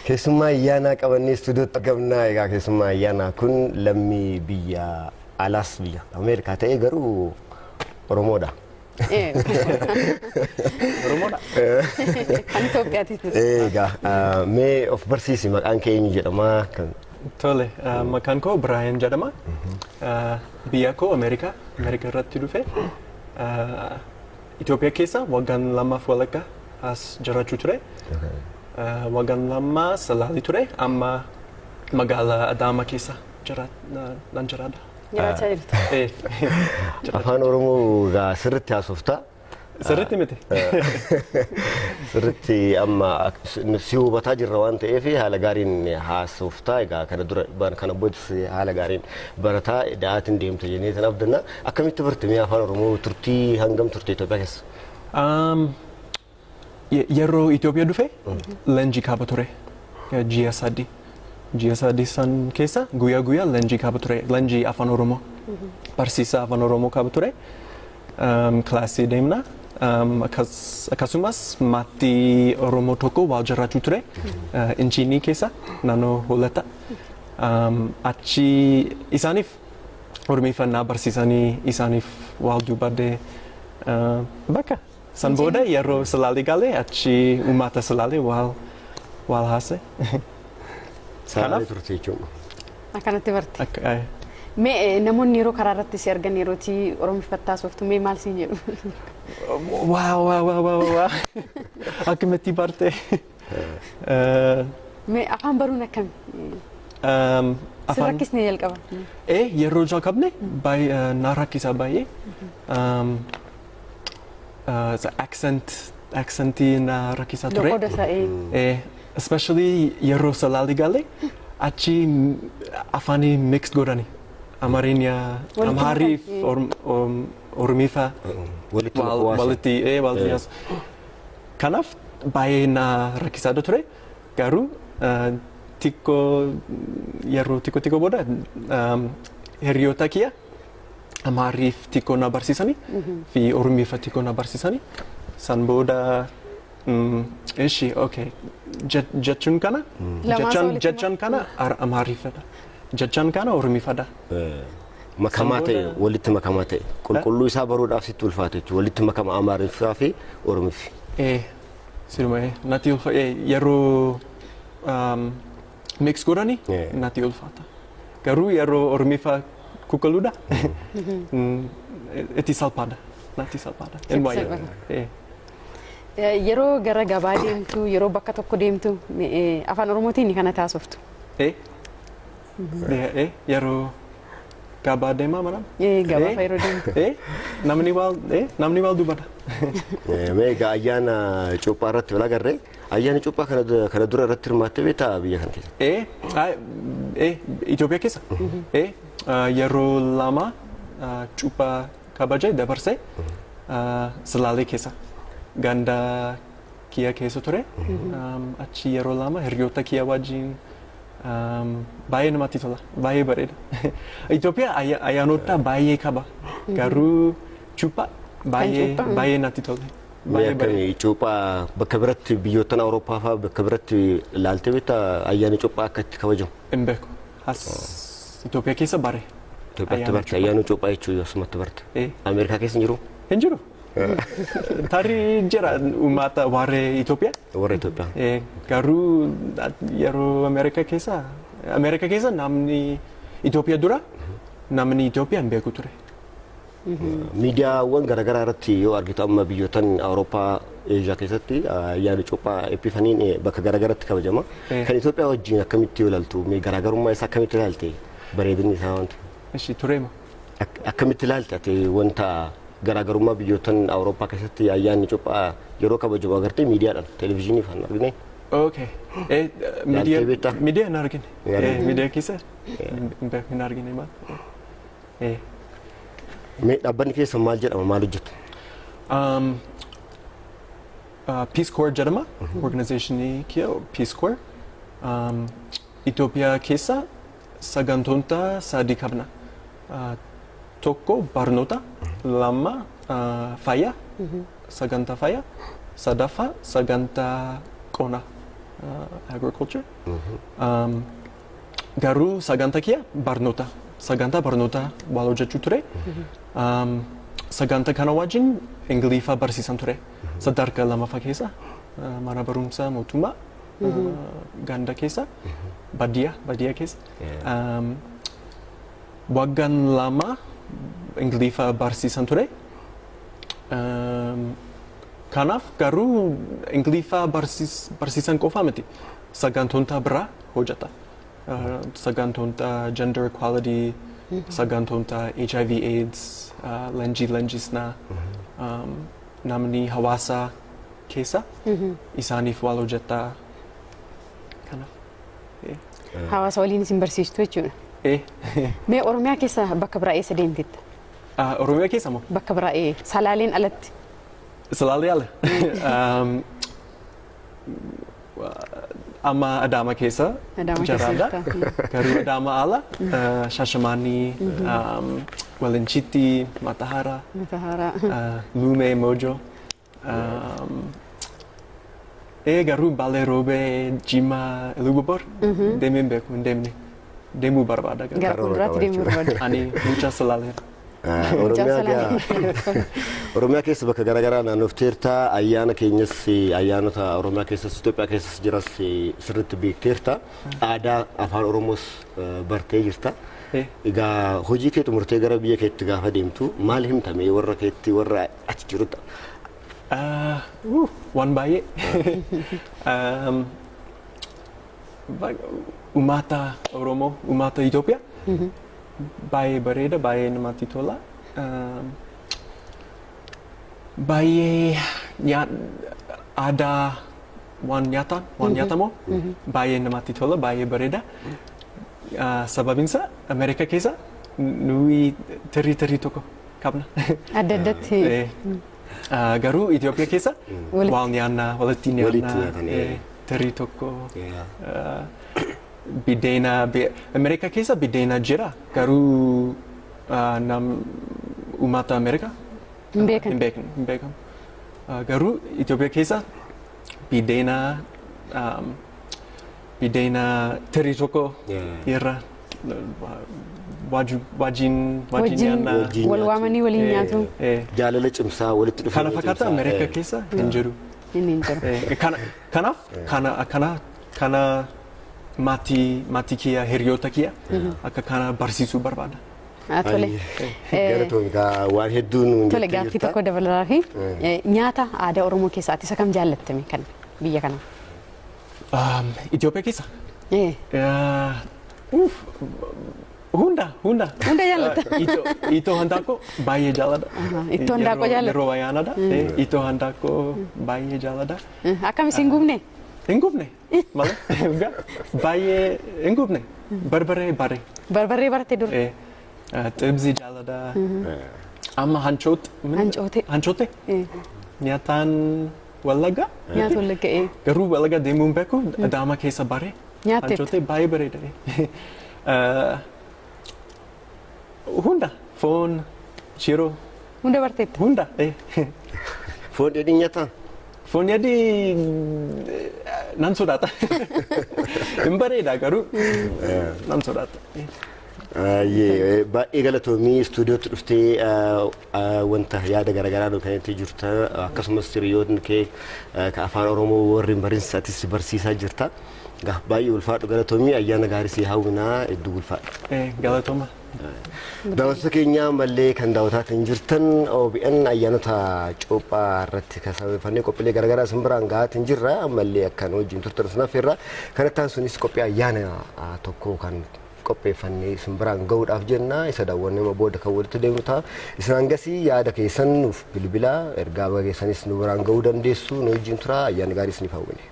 Keessummaa ayyaanaa qabannee istuudiyootti argamna. Egaa keessummaa ayyaanaa kun lammii biyya alaas, biyya Ameerikaa ta'ee, garuu Oromoodha. Oromoodha. Kan Itoophiyaatiif miti. Egaa mee of barsiisi, maqaan kee eenyu jedhama? Kan Tole, maqaan koo Brian jedhama. Biyya koo Ameerikaa, Ameerikaa irratti dhufe. Itoophiyaa keessa waggaan 2f walakkaa as jiraachuu ture. Waggaan 2 Salaalii ture. Amma magaalaa Adaamaa keessa nan jiraadha. Jiraachaa jirtu. Afaan Oromoo egaa sirriitti haasofta. Sirriitti miti. Sirriitti amma si hubataa jirra waan ta'eef haala gaariin haasoftaa. Egaa kana dura, kana boodas haala gaariin barataa da'aatiin deemta jennee tan abdanna. Akkamitti barte mee afaan Oromoo? Turtii hangam turte Itoophiyaa keessa? Yeroo Itoophiyaa dhufe leenjii qaba ture. Ji'a 3. Ji'a 3 san keessa guyyaa guyyaa leenjii qaba ture. Leenjii afaan Oromoo. Barsiisaa afaan Oromoo qaba ture. Kilaasii deemna. Akkasumas maatii Oromoo tokko wal jiraachuu ture. Inchiinii keessa, naannoo Hoolata. Achi isaaniif Oromeeffannaa barsiisanii, isaaniif wal dubbadde bakka. San booda yeroo Salaalee galee, achi uummata Salaalee wal haase. Salaalee turte jechuudha. Akkanatti barte. Akka Mee namoonni yeroo karaa irratti si argan, yerootii Oromiffattaa sooftu, mee maal siin jedhu? Wow. Akkamitti barte? Mee afaan baruun akkami? Si rakkisne jalqaba? Yeroo jalqabne baay'ee na rakkisa, baay'ee. The accentii na rakkisa ture. Loqoda isaa. Especially yeroo Salaalee gale, achi afaanii mixed godhani. Amarinya, Walitti Amhariif, makan. Oromifa Walitti makuu haasa. Walitti haasa. Kanaaf baay'ee na rakkisaa ture. Garuu xiqqoo, yeroo xiqqoo xiqqoo booda hiriyoota kiyya Amaariif xiqqoo na barsiisanii fi Oromifa xiqqoo na barsiisanii. San booda ishi okay jechuun kana Lamaan jechaan walitti jechaan kana Amaariifadha. Jechaan kana Oromifadha. Makamaa San ta'e booda- walitti makamaa ta'e, qulqulluu isaa baruudhaaf sitti ulfaate jechuudha. Walitti makama Amaariffaa fi Oromiffi. Siruma natti ulfa yeroo mix godhani natti ulfaata. Garuu yeroo Oromifa qulqulluudha, itti salphaadha. Natti salphaadha. Hin waayee. Salphaadha. Yeroo gara gabaa deemtu, yeroo bakka tokko deemtu, afaan Oromootiin kana taasiftu? Yeroo gabaa deemaa mana. Gabaa fa'a yeroo deemtu. Namni wal dubbata. Mee egaa ayyaana cuuphaa irratti wal agarree, ayyaana cuuphaa kana dura irratti hirmaattee beektaa biyya kana keessa? Itoophiyaa keessa. Yeroo 2 cuuphaa kabajee dabarsee Salaalee keessa. Ganda kiyya keessa ture. Achi yeroo 2 hiriyoota kiyya wajjin baay'ee namatti tola. Baay'ee bareeda. Itoophiyaa ayyaanota baay'ee qaba. Garuu cuuphaa baay'ee Cuuphaa. Baay'ee natti tole. Mee Baay'ee bareeda. akkamii cuuphaa bakka biratti, biyyoottan Awurooppaa fa'aa bakka biratti ilaaltee beektaa, ayyaana cuuphaa akka itti kabajamu? Hin beeku. As Itoophiyaa keessa bare. Itoophiyaatti Ayyaana barte, ayyaana cuuphaa jechuun asumatti barte. Ameerikaa keessa hin jiru? Hin jiru. Tarii jira uummata warra Itoophiyaa. Warra Itoophiyaa. Garuu yeroo Ameerikaa keessa namni Itoophiyaa dura namni Itoophiyaa hin beeku ture. Miidiyaawwan garaagaraa irratti yoo argitu, amma biyyoottan Awurooppaa, Eeshiyaa keessatti ayyaana cuuphaa eebbifaniin bakka garaagaraatti kabajama. Kan Itoophiyaa wajjin akkamitti yoo ilaaltu, mee garaagarummaa isaa akkamitti ilaalte, bareedinni isaa wanta? Ishi tureema. Akkamitti ilaalte ati wanta garaagarummaa biyyoottan Awurooppaa keessatti ayyaanni cuuphaa yeroo kabajamu agartee, miidiyaadhaan, televezyiinii faan argine? Okay. Ilaaltee beektaa? Miidiyaa hin argine. Hin argine. Miidiyaa keessa hin beeku, hin argine maal. Mee dhaabbanni keessan maal jedhama, maal hojjetu? Peace Corps jedhama. Organizationii kiyya Peace Corps. Itoophiyaa keessa sagantoota sadii qabna. Tokko barnoota, lama fayyaa, sagantaa fayyaa, sadaffaa sagantaa qonnaa. Agriculture. Garuu sagantaa kiyya barnoota, sagantaa barnoota wal hojjechuu ture. Sagantaa kana wajjin Ingiliffaa barsiisan ture. Sadarkaa lamaffaa keessa mana barumsaa mootummaa ganda keessa, baadiyyaa keessa. Waggaan 2 Ingiliffaa barsiisan ture. Kanaaf garuu Ingiliffaa barsiisan qofa miti. Sagantoota biraa hojjeta. Sagantoota gender equality, sagantoota HIV AIDS, leenjii leenjisnaa, namni hawaasa keessa isaaniif wal hojjeta. Kanaaf. Hawaasa waliin isin barsiistu jechuudha. Eh. Mee Oromiyaa keessa bakka biraa eessa deemtetta? Oromiyaa keessa moo? Bakka biraa Salaaleen alatti. Salaalee ala. Amma Adaama keessa Adaama keessa jiraadha. jirta. Garuu Adaama ala Shashamanii, Walanchitti, Matahara, Matahara. Lume, Mojo. Garuu Baalee Roobee, Jimma, Ilubabor deemee hin beeku, hin deemne. Deemuu barbaada garuu. Gara fuulduraatti deemuu barbaada. Ani mucaa Salaalee. Oromiyaa keessa bakka garaagaraa naannofteerta, ayyaana keenyas, ayyaanota Oromiyaa keessas Itoophiyaa keessas jiras sirriitti beekteerta, aadaa afaan Oromoos bartee jirta. Egaa hojii kee xumurtee gara biyya keetti gaafa deemtu maal himtame warra keetti, warra achi jirutti? Waan baay'ee. Uummata Oromoo, uummata Itoophiyaa baay'ee bareeda, baay'ee namatti tola. Baay'ee aadaa waan nyaatan, waan nyaatamu baay'ee namatti tola, baay'ee bareeda. Sababiinsa Ameerikaa keessa nuyi tirii tirii tokko qabna. Adda addatti. Garuu Itoophiyaa keessa waan nyaannaa, walitti Walitti nyaannaa, nyaatanii. Tirii tokko. Biddeena Ameerikaa keessa biddeena jira, garuu nam uummata Ameerikaa Hin beekan. Hin beekan, hin beekamu. Garuu Itoophiyaa keessa biddeena tirii tokko irra wajjin wajjin Wajjin nyaannaa. Wajjin wal nyaatu. waamanii waliin nyaatu. Jaalala cimsaa, walitti dhufeenya Kana fakkaata cimsaa. Ameerikaa keessa hin jiru. Inni hin jiru. Kanaaf kana maatii kiyya, hiriyoota kiyya akka kana barsiisuu barbaada. Tole. Galatoomi kaa, waan hedduu nuun Tole, jettee gaaffii jirta. tokko dabalataa fi nyaata aadaa Oromoo keessaati isa kam jaallattame kan biyya kanaa? Itoophiyaa keessa Eh, uff, hunda hunda. Hunda jaallatta? Itoo handaaqqoo baay'ee jaalladha. Ittoo handaaqqoo jaallatta? Yeroo ayyaanaadha. Itoo handaaqqoo baay'ee jaalladha. Akkam isin gubne? Hin gubne malee dhugaa baay'ee hin gubne, barbaree bare. Barbarree barte dur. Xibsii jaalladha. Amma hancoot. Hancoote. Hancoote. Nyaataan Wallaggaa. Nyaata Wallagga. Garuu Wallaggaa deemuu hin beeku, Adaama keessa bare. Nyaatteetta? Hancoote baay'ee bareeda. Hunda foon, shiroo. Hunda barteetta? Hunda. Foon dheedhii nyaataa? Foon adii nan sodaata. Hin bareeda, garuu nan sodaata. Baay'ee galatoomii, istuudiyootti dhuftee wanta yaada garaagaraa nu kennitee jirta, akkasumas hiriyoonni kee ka afaan Oromoo warri hin barin atis barsiisaa jirta. Baay'ee ulfaadhu, galatoomii, ayyaana gaarii si hawwinaa, hedduu ulfaadhu. Galatooma. Daawwattoota keenya mallee kan daawwataatiin jirtan OBN ayyaanota cuuphaa irratti kan sababeeffannee qophiilee garaagaraa isin biraan gahaatiin jirra. Ammallee akkan wajjin turtan isin affeerra. Kanatti aansuunis qophii ayyaana tokko kan qopheeffannee isin biraan gahuudhaaf jenna. Isa daawwannee booda kan walitti deemnu ta'a. Isin hangasii yaada keessan nuuf bilbilaa, ergaa keessanis nu biraan gahuu dandeessu, nu wajjin tura, ayyaana gaarii isiniif hawwine.